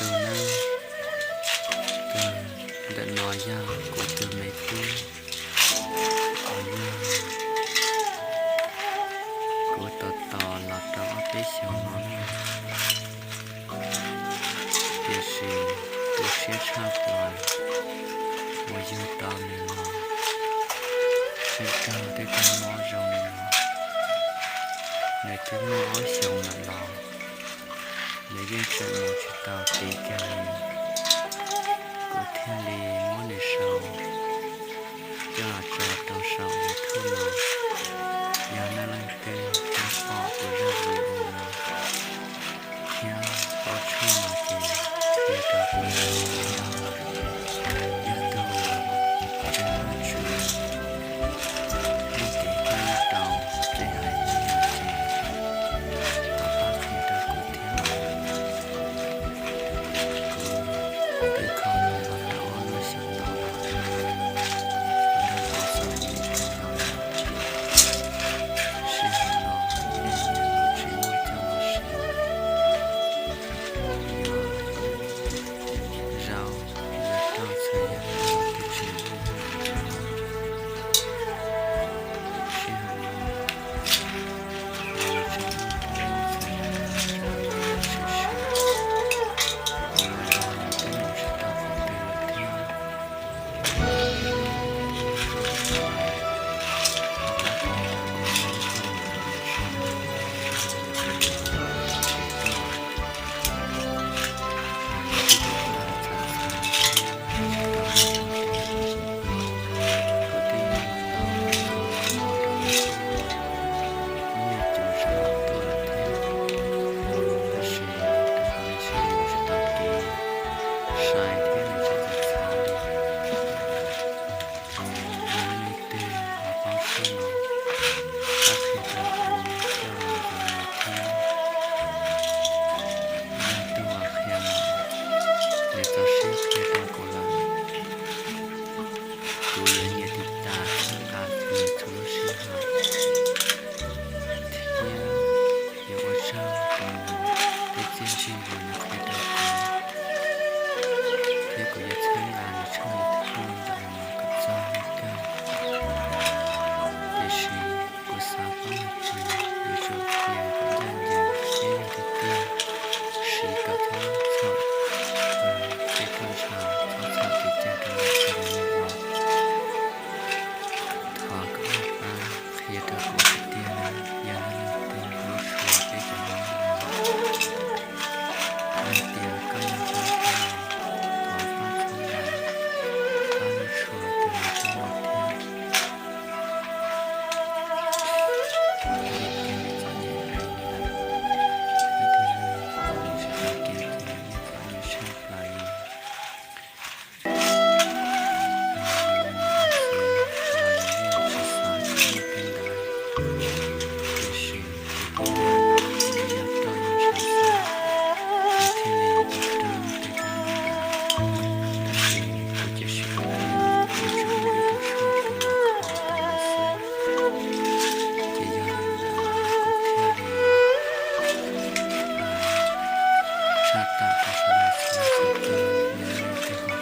Tus neeg kawg ntawm no yog kuv tus me tub, uas yog kuv tos tos los rau ob peb xyoos no lawm. Tiam sis tu siab tshaj plaws uas yug tau nws los, tseem raug tej tag mob zoo li no. Nws twb muaj ob xyoos lawm los nws yeej tseem mus tsis tau kev kiag li. Kuv thiaj li muab nws sau coj los tso rau saum YouTube no. Yog nej leej twg pom kuv zaj video no thiab paub tshuaj no ces qhia rau kuv thiab. Yog tus tseem muaj tsis muaj kev hlub rau tej haiv neeg no ces thov pab qhia rau kuv thiab. Kuv twb kho nws los tau ob lub xyoos no lawm, ua rau kuv txom nyem kawg nkaus li. Sij hawm no nej niam los tsis muaj coj los siv, yuav zau yuav roj txhua yam los twb tsis muaj. Sij hawm no los tseem muaj txhua yam los tseem siav siav, los zoo li twb mus tsis tau qhov twg lawm thiab. Yog nej leej twg pom no, thov pab qhia rau kuv thiab, kuv mam li sau ntawv los mus tso rau saum YouTube no. Kuv tij tus tag txhav txhav thiab tsis tau muaj txoj kev, kuv twb yeej tau ua rau nws ib nyuag cuv zog tuaj lawm thiab, tab sis rau qhov nws tseem mus tsis tau kev sai thiab nws tseem txhav txhav li. Ces yog nej leej twg ho paub tshuaj no, pab qhia rau kuv coj los yuav nws thiab. Yog tus uas qhia no nws txaus siab qhia rau kuv lawm, kuv yuav nyiam tiv tas txhawb nqa nws txhua lub sij hawm, thiab yuav ua tsaug rau nws tej txiaj ntsig uas nws qhia rau kuv, thiab kuv yuav txhawb nqa nws tshooj YouTube ntawm no kom txog hnub kawg. Tiam sis kuv xav paub hais tias yuav tsum qhia kom ncaj ncees thiab yog tiag tiag, siv kom txhob txhaum tej txoj ntshav, txhob txhaum kev cai rau ntawm txhua tus neeg uas thov kom nej pab qhia rau kuv tiag tiag na. Yog nej leej twg hlub tshua peb cov Hmoob no, hais tias koj yog Hmoob thiab no, thov pab txhawb nqa, pab hlub tshua tus me tub no thiab. Vim tias nws txom nyem heev li lawm, ib tug neeg uas mus tsis tau kev ces yeej txom nyem tshaj plaws li. Yus los yus yeej tsis xav kom muaj tej ntawd, tiam sis kuv kuj yog roj yog ntshav xwb, kuv thiaj li yuav tau raug tej kab mob ntawd. Tab sis kuv cia siab tias yuav tsum muaj ib tug tshuaj rau los kho tau nws xwb. Ces yog li ntawd kuv thiaj li tshaj tawm rau sawv daws txhua leej txhua tus, yog leej twg ho